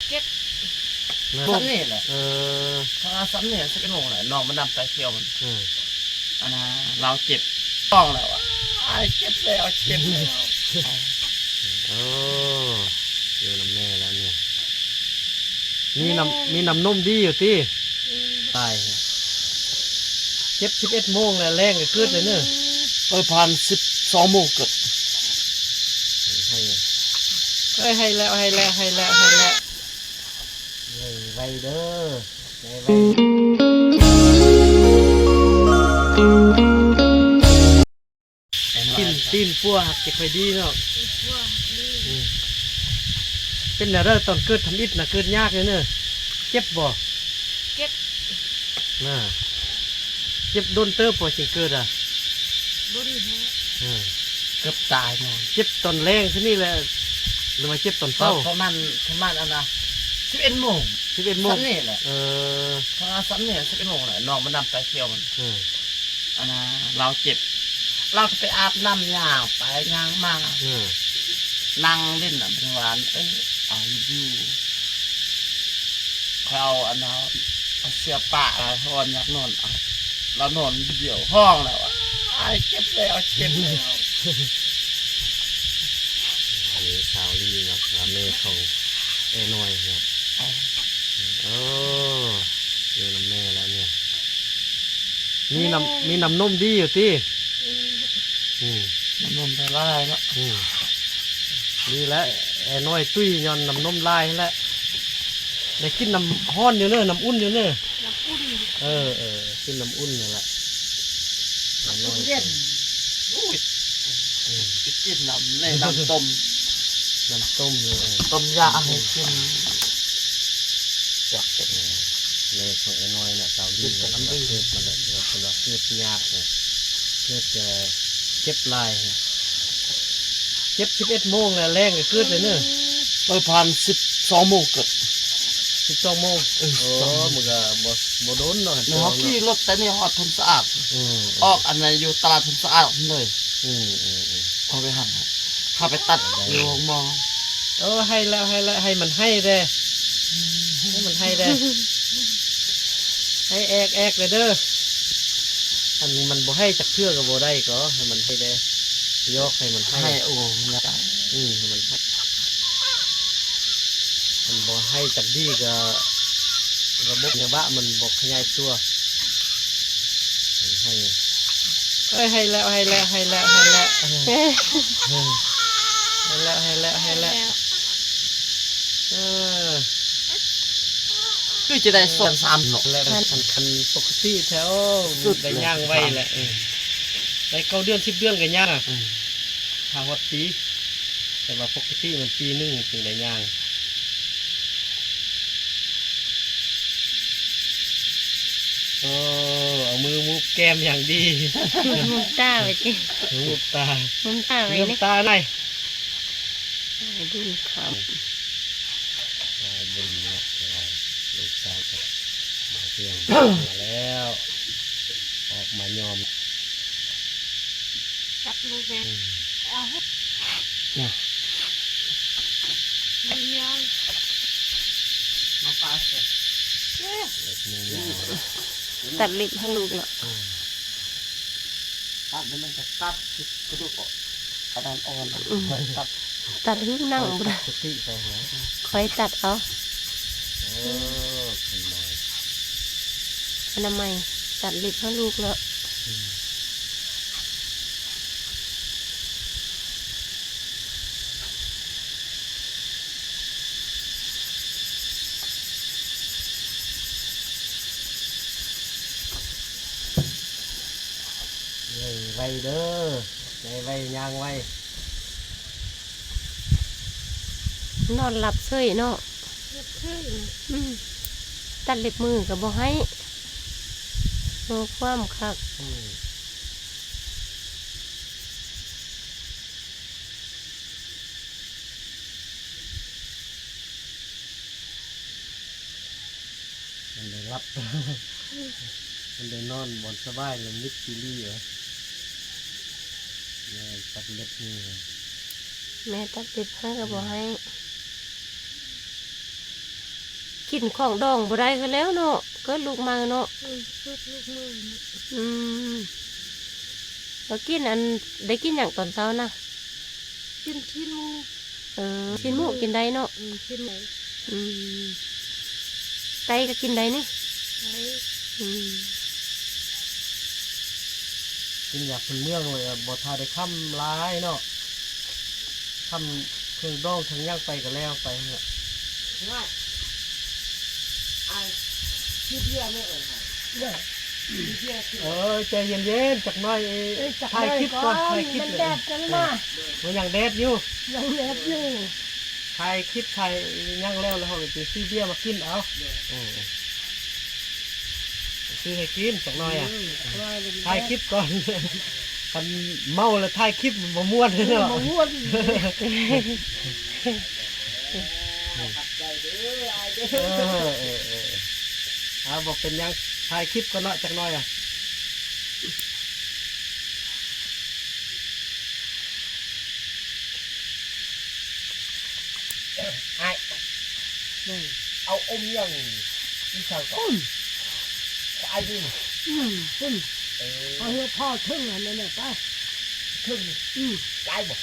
ເຈັບ ນະ ສ່ຳນີ້ແຫຼະ ເອີ ເພາະວ່າສ່ຳນີ້ ສິບເອັດໂມງແຫຼະ ນ້ອງມັນນຳໄປທ່ຽວມັນ ເອີ ອັນນ່າ ລາວເຈັບ ຮ້ອງແລ້ວ ອ້າຍເຈັບແລ້ວ ເຈັບແລ້ວ ໂອ້ ຢູ່ນຳແມ່ແລ້ວນີ້ ມີນ້ຳ ມີນ້ຳນົມດີຢູ່ຕິ? ອືມ ຕາຍ ເຈັບສິບເອັດໂມງແລ້ວ ແລງກໍເກີດແລ້ວເນີ ເອີ ຜ່ານສິບສອງໂມງເກີດ ໃຫ້ ເອີຍ ໃຫ້ແລ້ວ ໃຫ້ແລ້ວ ໃຫ້ແລ້ວ ໃຫ້ແລ້ວ ໃຫ້ໄວເດີ ໃຫ້ໄວ ຕີນ ຕີນປົວຫັກຈະຄ່ອຍດີເນາະ ຕີນປົວຫັກດີ ອືມ ເປັນແນວໃດຕອນເກີດທຳອິດນະ ເກີດຍາກເດີເນີ ເຈັບບໍ່? ເຈັບ ນະ ເຈັບດົນເຕີບບໍ່ຈຶ່ງເກີດອະ? ດົນແທ້ ເອີ ເກືອບຕາຍເນາະ ເຈັບຕອນແລງຊະນີ້ແຫຼະ ຫຼືວ່າເຈັບຕອນເຊົ້າ? ປະມານ ປະມານອັນນ່າ ສິບເອັດໂມງ ສິບເອັດໂມງ ສ່ຳນີ້ແຫຼະ ເອີ ປະມານສ່ຳນີ້ ສິບເອັດໂມງແຫຼະ ນ້ອງມັນນຳໄປທ່ຽວມັນ ເອີ ອັນນ່າ ລາວເຈັບ ລາວກໍໄປອາບນ້ຳ ຍ່າງໄປຍ່າງມາ ເອີ ນັ່ງຫຼິ້ນນະ ເພິ່ນວ່າ ເອີ ເອົາຢູ່ ຂ້ອຍເອົາອັນນ່າ ເອົາເສື້ອປະ ຮ້ອນຢາກນອນ ລາວນອນດຽວ ຮ້ອງແລ້ວ ອ້າຍເຈັບແລ້ວ ເຈັບແລ້ວ ອັນນີ້ສາວລີເນາະ ແມ່ຂອງເອື້ອຍນ້ອຍເນາະ ເອີ ໂອ້ ຢູ່ນຳແມ່ແລ້ວນີ້ ມີນ້ຳ ມີນ້ຳນົມດີຢູ່ຕິ? ອືມ ອືມ ນ້ຳນົມຫຼາຍເນາະ ອືມ ດີແລ້ວ ເອື້ອຍນ້ອຍຕຸ້ຍຍ້ອນນ້ຳນົມຫຼາຍຫັ້ນແຫຼະ ໄດ້ກິນນ້ຳຮ້ອນຢູ່ເນີ ນ້ຳອຸ່ນຢູ່ເນີ ນ້ຳອຸ່ນ ເອີ ເອີ ກິນນ້ຳອຸ່ນຫັ້ນແຫຼະ ນ້ຳອຸ່ນເຢັນ ໂອ້ຍ ອືມ ໄປກິນນ້ຳໃນນ້ຳຕົ້ມ ນ້ຳຕົ້ມເລີຍ ຕົ້ມຢາໃຫ້ກິນ ຢາກເປັນ ເອີ ແມ່ຂອງເອື້ອຍນ້ອຍນະ ສາວລີ ກິນແຕ່ນ້ຳດື່ມ ເກີດມາແລ້ວ ເພິ່ນວ່າເກີດຍາກນະ ເກີດ ເອີ ເຈັບຫຼາຍ ເຈັບສິບເອັດໂມງແລ້ວ ແລງກໍເກີດແລ້ວເນີ ເອີ ຜ່ານສິບສອງໂມງເກີດ ສິບສອງໂມງ ເອີ ໂອ້ ສິບສອງໂມງ ມັນກໍບໍ່ ບໍ່ດົນເນາະ ແມ່ນເຮົາຂີ່ລົດແຕ່ນີ້ຮອດພົນສະອາດ ອືມ ອອກອັນນັ້ນຢູ່ຕະຫຼາດພົນສະອາດເລີຍ ອືມ ອືມ ອືມ ເຮົາໄປຫັ້ນ ເຮົາໄປຕັດຢູ່ໂຮງໝໍ ເອີ ໃຫ້ແລ້ວ ໃຫ້ແລ້ວ ໃຫ້ມັນໃຫ້ແດ່ ໃຫ້ມັນໃຫ້ແດ່ ໃຫ້ແອກໆ ແດ່ເດີ ອັນມັນບໍ່ໃຫ້ຈັກເທື່ອກໍບໍ່ໄດ້ ກໍໃຫ້ມັນໃຫ້ແດ່ ຢອກໃຫ້ມັນໃຫ້ ໃຫ້ ໂອ້ ຢາກ ອືມ ໃຫ້ມັນໃຫ້ ມັນບໍ່ໃຫ້ຈັກດີກໍ ລະບົບຍາວະມັນບໍ່ຂະຫຍາຍຕົວ ໃຫ້ ເອີຍ ໃຫ້ແລ້ວ ໃຫ້ແລ້ວ ໃຫ້ແລ້ວ ໃຫ້ແລ້ວ ໃຫ້ແລ້ວ ໃຫ້ແລ້ວ ໃຫ້ແລ້ວ ເອີ ຄືຈະໄດ້ສອງສາມເນາະ ແລ້ວຄັນ ຄັນປົກກະຕິແທ້ ໂອ້ ສຸດ ໄດ້ຍ່າງໄວແຫຼະ ເອີ ໄດ້ເກົ້າເດືອນ ສິບເດືອນກໍຍ່າງ ອືມ ຖ້າຮອດປີ ແຕ່ວ່າປົກກະຕິມັນປີໜຶ່ງຈຶ່ງໄດ້ຍ່າງ ໂອ້ ເອົາມືລູບແກ້ມຢ່າງດີ ມຸມຕາໄວ້ຕິ ມຸມຕາ ມຸມຕາໄວ້ ເຫຼື້ອມຕາໄດ້ ອ້າຍບຸນຄຳ ອ້າຍບຸນເນາະ ລູກຊາຍກັບບ່າວພຽງ ມາແລ້ວ ອອກມາຍອມ ກັບລູກແມ່ ອືມ ເອົາ ນະ ມີຍາວ ມາປາດເລີຍ ເລັບມີຍາວ ຕັດເລັບໃຫ້ລູກເນາະ ອືມ ຕັດແລ້ວມັນກໍຕັດ ກະດູກອອກ ອັນນັ້ນອ່ອນ ອືມ ຕັດ ຕັດຫຶງໜັງບໍ່ໄດ້ ຕັດປົກກະຕິໄປແລ້ວ ຂ້ອຍຕັດເອົາ ເອີ ຄັນນ້ອຍ ອະນາໄມ ຕັດເລັບໃຫ້ລູກເນາະ ອືມ ໃຫຍ່ໄວເດີ ໃຫຍ່ໄວ ຍ່າງໄວ ນອນຫຼັບເສີຍເນາະ ຫຼັບເສີຍ ອືມ ຕັດເລັບມືກໍບໍ່ໃຫ້ ໂອ້ ຄວາມຄັກ ອືມ. ມັນໄດ້ຫຼັບ ມັນໄດ້ນອນບ່ອນສະບາຍ ແລ້ວມິດຈີລີວະ ແມ່ຕັດເລັບໃຫ້ ແມ່ຕັດເລັບໃຫ້ກໍບໍ່ໃຫ້ ອືມ. ກິນຂອງດອງບໍ່ໄດ້ຄືແລ້ວເນາະ ເກີດລູກໃໝ່ເນາະ. ອືມ ເກີດລູກໃໝ່ເນາະ. ອືມ ແລ້ວກິນອັນ ໄດ້ກິນຫຍັງຕອນເຊົ້ານະ? ກິນຊີ້ນໝູ. ເອີ ຊີ້ນໝູກິນໄດ້ເນາະ. ອືມ ຊີ້ນໝູ. ອືມ ໄກ່ກໍກິນໄດ້ນີ້? ໄດ້. ອືມ ກິນຢາພື້ນເມືອງ ແລ້ວກໍບໍ່ຖ້າໄດ້ຄ້ຳຫຼາຍເນາະ. ຄ້ຳເຄື່ອງດອງເຄື່ອງຫຍັງໄປກໍແລ້ວໄປຫັ້ນແຫຼະ. ເອີ ໃຈເຢັນໆ ຈັກໜ້ອຍ ເອີຍ ຖ່າຍຄລິບກ່ອນ ຖ່າຍຄລິບ ມັນແດດຈັ່ງມາ ມັນຍັງແດດຢູ່ ຍັງແດດຢູ່. ຖ່າຍຄລິບ ຖ່າຍຫຍັງແລ້ວ ແລ້ວເຮົາກໍຊິຊື້ເບຍມາກິນເອົາ. ເອີ ຊື້ໃຫ້ກິນຈັກໜ້ອຍອະ. ອືມ ຖ່າຍຄລິບກ່ອນ ຄັນເມົາແລ້ວຖ່າຍຄລິບມັນບໍ່ມ່ວນເນາະ. ບໍ່ມ່ວນ. ຂອບໃຈເດີອ້າຍເດີ. ເອີ ເອີ ເອີ ເອົາ ບໍ່ເປັນຫຍັງ ຖ່າຍຄລິບກ່ອນເນາະ ຈັກໜ້ອຍອະ. ອ້າຍ ອືມ ເອົາອົມຫຍັງອີກສັງກ່ອນ? ອືມ ອ້າຍນີ້ ອືມ ພຸ້ນ ເອີ ເອົາເຮືອພໍ່ເທິງຫັ້ນແຫຼະໄປ ເທິງນີ້ ອືມ ຫຼາຍບໍ່?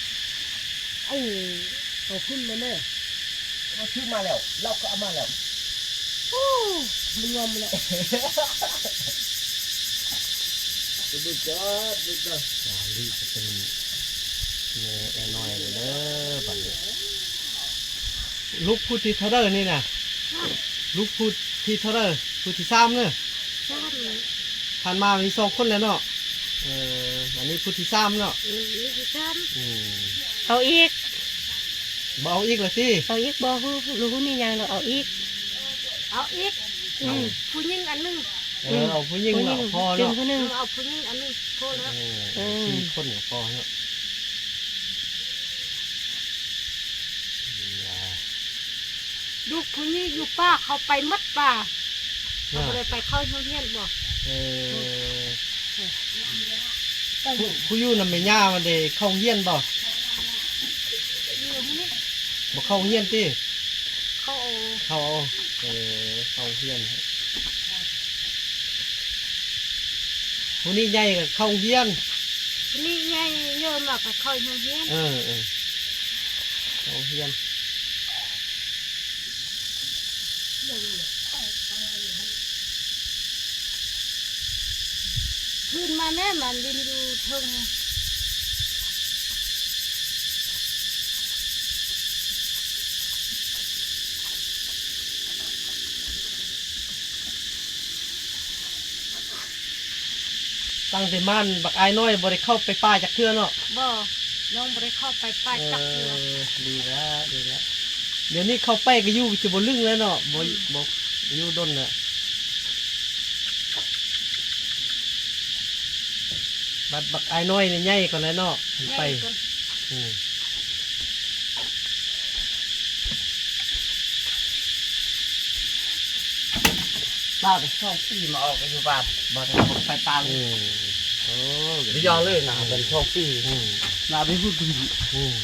ເອົາ ເອົາພຸ້ນມາແດ່ ມາຖືມາແລ້ວ ລາວກໍເອົາມາແລ້ວ. ໂອ້ ມັນງອມແລ້ວ ເບິ່ງກ່ອນ ເບິ່ງກ່ອນ. ສາວລີກໍເປັນແມ່ອ້າຍນ້ອຍແລ້ວເດີບັດນີ້. ລູກຜູ້ທີເທົ່າໃດນີ້ນະ? ລູກຜູ້ທີເທົ່າໃດ? ຜູ້ທີສາມເນາະ. ສາມ ຜ່ານມາມີສອງຄົນແລ້ວເນາະ. ເອີ ອັນນີ້ຜູ້ທີສາມເນາະ. ອືມ ນີ້ທີສາມ. ອືມ ເອົາອີກ ບໍ່ເອົາອີກລະຕິ? ເອົາອີກບໍ່? ຮູ້ ຮູ້ມີຫຍັງລະເອົາອີກ. ເອົາອີກ. ອືມ ຜູ້ຍິງອັນໜຶ່ງ. ເອີ ອືມ ເອົາຜູ້ຍິງ ຜູ້ຍິງ ລະພໍເນາະ ຈຶ່ງຜູ້ໜຶ່ງ. ເອີ ເອົາຜູ້ຍິງອັນໜຶ່ງ ພໍແລ້ວ. ເອີ ເອີ ສີ່ຄົນກໍພໍເນາະ. ລູກຜູ້ຍິງຢູ່ປ່າ ເຂົາໄປໝົດປ່າ ເຂົາບໍ່ໄດ້ໄປເຂົ້າໂຮງຮຽນບໍ? ເອີ ຜູ້ ຜູ້ຢູ່ນຳແມ່ຍ່າມັນໄດ້ເຂົ້າໂຮງຮຽນບໍ? ຢູ່ນີ້ ບໍ່ເຂົ້າໂຮງຮຽນຕິ? ເຂົ້າ ເຂົ້າ. ເອີ ເຂົ້າໂຮງຮຽນ. ຜູ້ນີ້ໃຫຍ່ກໍເຂົ້າໂຮງຮຽນ. ຜູ້ນີ້ໃຫຍ່ເຍີມາກໍເຂົ້າໂຮງຮຽນ. ເອີ ເອີ ເຂົ້າໂຮງຮຽນ. ຂຶ້ນມາແມ່ ມາຫຼິ້ນຢູ່ເທິງ. ຕັ້ງແຕ່ມາ ບັກອ້າຍນ້ອຍບໍ່ໄດ້ເຂົ້າໄປປ່າຈັກເທື່ອເນາະ? ບໍ່ ນ້ອງບໍ່ໄດ້ເຂົ້າໄປປ່າຈັກເທື່ອ. ເອີ ດີແລ້ວ ດີແລ້ວ. ດຽວນີ້ເຂົ້າໄປກໍຢູ່ຈະບໍ່ລຶ້ງແລ້ວເນາະ. ບໍ່ ອືມ ບໍ່ຢູ່ດົນແລ້ວ. ບັດບັກອ້າຍນ້ອຍນີ້ໃຫຍ່ກ່ອນແລ້ວເນາະ ໃຫຍ່ໄປ. ອືມ ມາໄປສອງປີມາອອກຢູ່ບ້ານ ບໍ່ໄດ້ອອກໄປປ່າເລີຍ. ອືມ ໂອ້ ໄດ້ຢອກເລີຍນະ ເປັນສອງປີ. ອືມ ນະໄປພຸ້ນ. ອືມ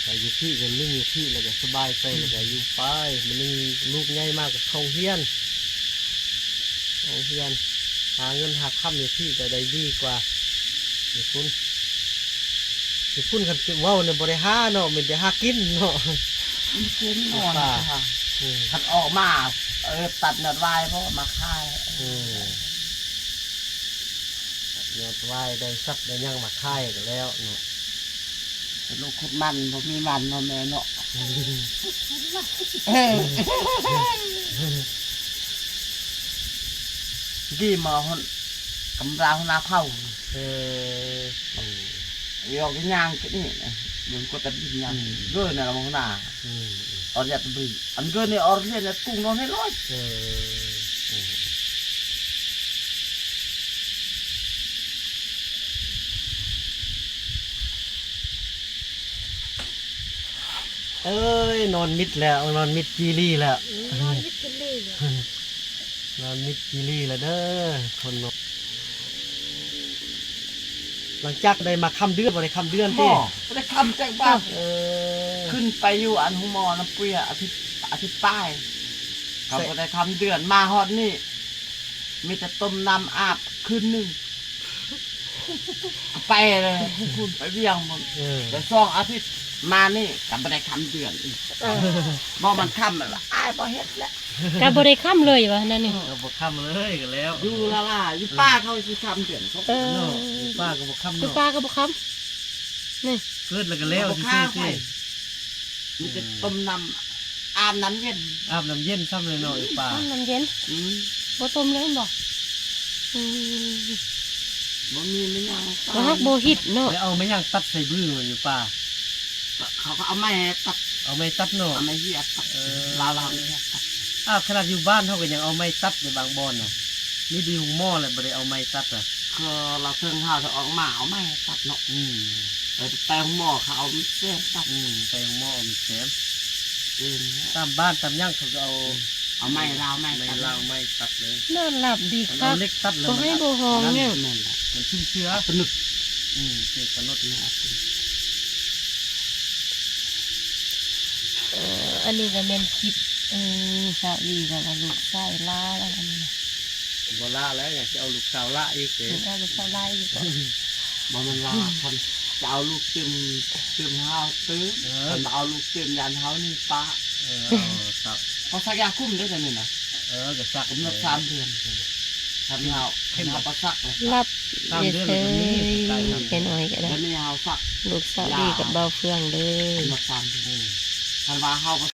ໄປຢູ່ພີ້ກໍລຶ້ງຢູ່ພີ້ ແລ້ວກໍສະບາຍໄປ ອືມ ແລ້ວກໍຢູ່ໄປ. ມື້ໜຶ່ງລູກໃຫຍ່ມາກໍເຂົ້າໂຮງຮຽນ ເຂົ້າໂຮງຮຽນ ຫາເງິນຫາຄຳຢູ່ພີ້ກໍໄດ້ດີກວ່າຢູ່ພຸ້ນ. ຢູ່ພຸ້ນຄັນເວົ້ານີ້ບໍ່ໄດ້ຫາເນາະ ມີແຕ່ຫາກິນເນາະ. ກິນນອນ. ອືມ ຄັນອອກມາ ເອີ ຕັດຍອດຫວ້າຍ ເພາະມາຂາຍ. ອືມ ຍອດຫວ້າຍ ໄດ້ສັດໄດ້ຫຍັງມາຂາຍກໍແລ້ວເນາະ. ເປັນລູກຂຸດມັນ ບໍ່ມີມັນເນາະແມ່ເນາະ. ອືມ ເອີ ກີ້ມາຮອດກຳລາຫົວໜ້າເຜົ່າ. ເອີ ອືມ ຢອກຍ່າງກິນນີ້ ເບິ່ງກວດຕະດິນຍ່າງ. ອືມ ເກີນນະຫົວໜ້າ. ອືມ ອອນຍາດຕະບຣີ ອັນເກີນນີ້ອອນຮຽນ ກຸ້ງນອນໃຫ້ລອຍ. ເອີ ອືມ ເອີຍ ນອນມິດແລ້ວ ນອນມິດຈີລີແລ້ວ. ອືມ ນອນມິດຈີລີແລ້ວ ນອນມິດຈີລີແລ້ວເດີ ຄົນເນາະ. ຫຼັງຈາກໄດ້ມາຄ້ຳເດືອນ ບໍ່ໄດ້ຄ້ຳເດືອນຕິ? ບໍ່ ບໍ່ໄດ້ຄ້ຳຈັກບາດ. ເອີ ຂຶ້ນໄປຢູ່ອັນໂຮງໝໍນຳເປືຍອາທິດ ອາທິດປາຍ ກໍບໍ່ໄດ້ຄຳເດືອນ ມາຮອດນີ້ ມີແຕ່ຕົ້ມນ້ຳອາບຄືນໜຶ່ງ ກໍໄປເລີຍພຸ້ນ ໄປວຽງພຸ້ນ ເອີ ໄດ້ສອງອາທິດ ມານີ້ກໍບໍ່ໄດ້ຄຳເດືອນອີກ ເອີ ບໍ່ມັນຄຳແລ້ວ ອ້າຍບໍ່ເຮັດແລ້ວ ກໍບໍ່ໄດ້ຄຳເລີຍວ່ານັ້ນນີ້ ກໍບໍ່ຄຳເລີຍກໍແລ້ວ ຢູ່ລາລາ ຢູ່ປ່າເຂົາຊິຄຳເດືອນ ເອີ ເນາະ ຢູ່ປ່າກໍບໍ່ຄຳ ຢູ່ ເນາະ ປ່າກໍບໍ່ຄຳ ນີ້ ເກີດແລ້ວກໍແລ້ວ ບໍ່ຄາ ຊື່ໆ ໄປ ມີແຕ່ ເອີ ຕົ້ມນ້ຳ ອາບນ້ຳເຢັນ ອາບນ້ຳເຢັນຊ້ຳເລີຍເນາະ ຢູ່ປ່າ ອາບນ້ຳເຢັນ ອືມ ບໍ່ຕົ້ມເລີຍແມ່ນບໍ່? ອືມ ບໍ່ມີແມ່ນຫຍັງ ບໍ່ຮັກບໍ່ຫິດເນາະ ແລ້ວເອົາໄມ້ຫຍັງຕັດໃສ່ບືມັນຢູ່ປ່າ? ເຂົາກໍເອົາໄມ້ຕັດ ເອົາໄມ້ຕັດເນາະ ເອົາໄມ້ເຫຍຕັດ ເອີ ລາວໆ ເອົາໄມ້ເຫຍຕັດ ອ້າວ ຂະໜາດຢູ່ບ້ານເຮົາກໍຍັງເອົາໄມ້ຕັດໃນບາງບ່ອນນະ ມີແຕ່ຢູ່ໂຮງໝໍແຫຼະ ບໍ່ໄດ້ເອົາໄມ້ຕັດນະ ຄືລາວເທິງເຮົາຈະອອກມາເອົາໄມ້ຕັດເນາະ ອືມ ເອີ ໄປໂຮງໝໍເຂົາເອົາແສມຕັດ ອືມ ໄປໂຮງໝໍເອົາແສມ ເອີ ຕາມບ້ານຕາມຫຍັງເຂົາກໍເອົາ ອືມ ເອົາໄມ້ລາວໄມ້ຕັດ ໄມ້ລາວໄມ້ຕັດເລີຍ ນອນຫຼັບດີຄັກ ເອົາເຫຼັກຕັດແລ້ວ ບໍ່ໃຫ້ບໍ່ຮ້ອງຫຍັງ ແມ່ນແຫຼະ ມັນຊຸມເຊື້ອ ອັດຕະໜົດ ອືມ ເປັນອັດຕະໜົດ ເອີ ອັນນີ້ກໍແມ່ນຄລິບ ເອີ ສາວລີກໍວ່າລູກຊາຍຫຼ້າແລ້ວອັນນີ້ນະ ບໍ່ຫຼ້າແລ້ວ ຍັງຊິເອົາລູກສາວຫຼ້າອີກເດ້ ຍັງເອົາລູກສາວຫຼ້າອີກບໍ່? ບໍ່ແມ່ນວ່າຄັນຈະເອົາລູກຕື່ມ ຕື່ມຫາວຕື່ມ ເອີ ຄັນບໍ່ເອົາລູກຕື່ມຢ້ານເຮົານີ້ປະ ເອີ ເອົາສັກ ພໍສັກຢາຄຸມເດ້ດຽວນີ້ນະ ເອີ ກໍສັກ ກຳນົດສາມເດືອນ ເອີ ຄັນເຮົາ ຄັນເຮົາບໍ່ສັກແລ້ວ ລັບ ສາມເດືອນແລ້ວກໍມີ ເອີ ໄປໜ້ອຍກໍໄດ້ ດຽວນີ້ເຮົາສັກ ລູກສາວລີກັບບ່າວເຟືອງເດີ ກຳນົດສາມເດືອນ ເອີ ຄັນວ່າເຮົາ